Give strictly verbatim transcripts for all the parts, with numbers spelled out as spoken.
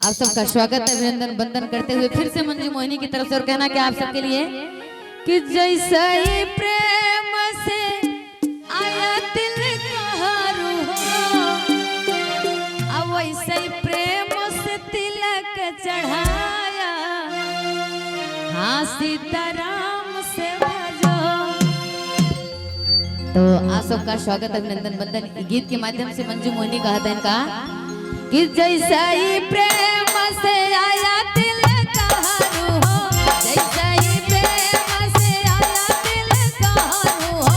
आप सबका स्वागत, अभिनंदन, वंदन करते हुए फिर से मंजू मोहिनी की तरफ से और कहना क्या आप सबके लिए कि जैसे ही प्रेम से आया तिलक हरू हो, अब वैसे ही प्रेम से तिलक चढ़ाया, हाँ सीताराम से भजो। तो आप सबका स्वागत, अभिनंदन, वंदन। गीत के माध्यम से मंजू मोहिनी कहत हैं का कि जैसे ही प्रेम से आया तिलक हरू हो, जैसे ही प्रेम से आया तिलक हरू हो,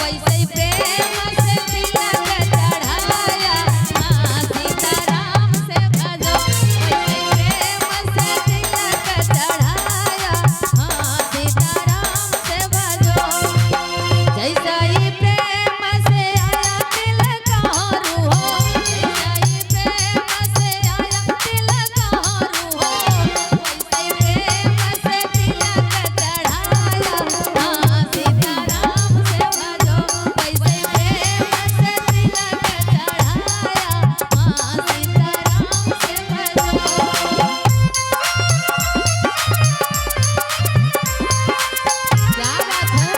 वैसे ही प्रेम से तिलक चढ़ाया, हाँ सीताराम से भजो, वैसे ही प्रेम से तिलक चढ़ाया, हाँ सीताराम से भजो। जैसा ही प्रेम से आया तिलक हरू हो, जैसा ही प्रेम से आया तिलक हरू हो, वैसा ही प्रेम से तिलक चढ़ाया, हाँ सीताराम से भजो। वैसा ही प्रेम से तिलक चढ़ाया, हाँ सीताराम से भजो। क्या बात है?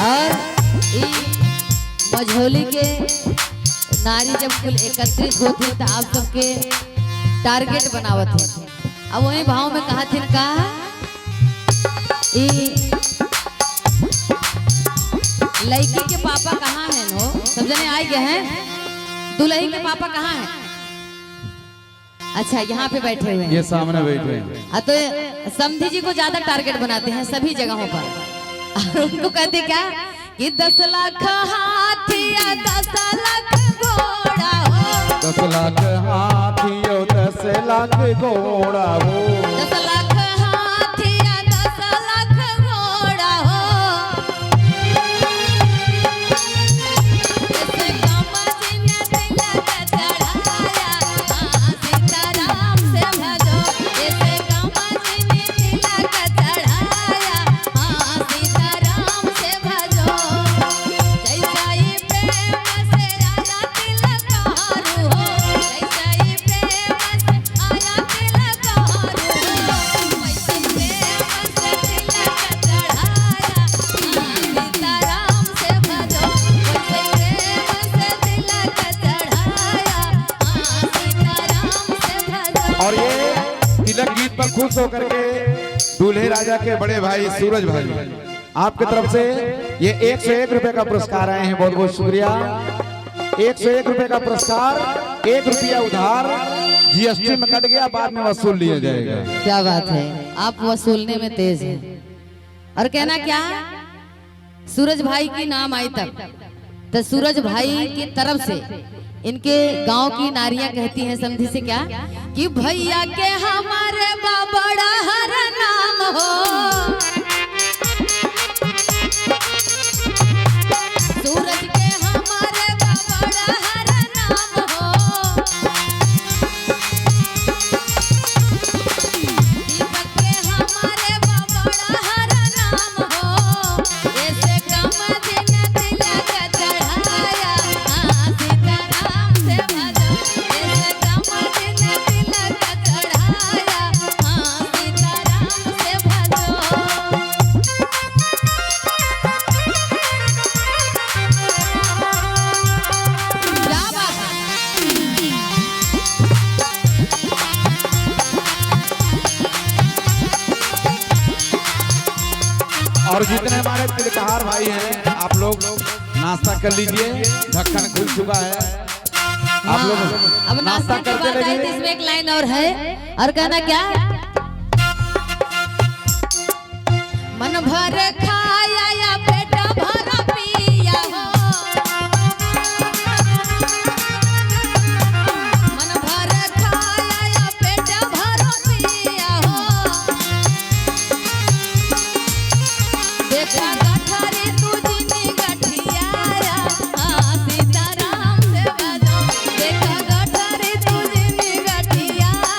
और ई मझौली के नारी जब कुल एकत्रित होत है तो आप सबके टारगेट बनावत है। अब वही भाव में कहा थिन का ई लड़की के पापा कहाँ हैं हो? सब जने आ गए हैं। दुल्हन के पापा कहाँ हैं? अच्छा, यहाँ पे बैठे हुए हैं। ये सामने बैठे हैं। हाँ, तो समधी जी को ज्यादा टारगेट बनाते हैं सभी जगहों पर। और उनको कहते क्या कि दस लाख हाथी या दस लाख घोड़ा हो। दस लाख हाथी और दस लाख घोड़ा हो। दस लाख हाथी या दस लाख घोड़ा हो। जैसे कमर में तिलक चढ़ाया, हाँ, सीताराम से भजो। जैसे कमर में तिलक चढ़ाया, हाँ, सीताराम से भजो। जैसा ही प्रेम से आया तिलक हरू हो, जैसा ही प्रेम से आया तिलक हरू हो, वैसे प्रेम से तिलक चढ़ाया, हाँ, सीताराम से भजो, वैसे प्रेम से तिलक चढ़ाया, हाँ, सीताराम से भजो। और ये तिलक गीत पर खुश होकर के दूल्हे राजा के बड़े भाई सूरज भाई आपके तरफ से ये एक सौ एक रुपए का पुरस्कार आए हैं, बहुत बहुत शुक्रिया। एक सौ एक रुपए का पुरस्कार, एक रुपया उधार, जीएसटी में कट गया, बाद में वसूल लिया जाएगा। क्या बात है, आप वसूलने में तेज हैं। और कहना क्या, सूरज भाई की नाम आई तब, तो सूरज भाई की तरफ से इनके गांव की नारियां कहती हैं समधी से क्या कि भैया के हमारे बा बड़ा हर नाम हो, सूरज के हमारे बा बड़ा हर नाम हो, दीपक के हमारे बा बड़ा हर नाम हो, ऐसे कमर में तिलक चढ़ाया, हाँ, सीताराम से भजो। ऐसे कमर में तिलक चढ़ाया, हाँ, सीताराम से भजो। क्या बात है? और जितने हमारे तिलकहार भाई हैं, आप लोग नाश्ता कर लीजिए, ढक्कन खुल चुका है। आप लोग हाँ, अब नाश्ता नाश्ता की करते बात आई रहिए। तो इसमें एक लाइन और है, और कहना क्या, मन भर खाया या पेट भर पिया हो, मन भर खाया या पेट भर पिया हो। देखा गठरी तू जिनी गठियाया, हाँ, सीताराम से भजो। देखा गठरी तू जिनी गठियाया,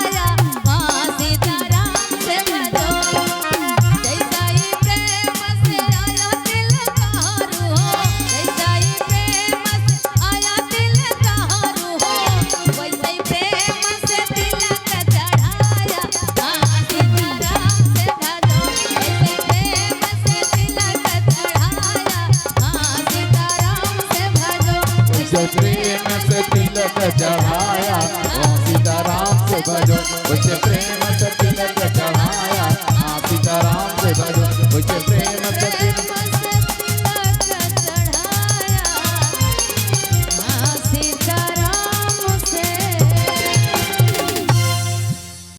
प्रेम से तिलक चढ़ाया, ओ सीताराम से भजो, उसे प्रेम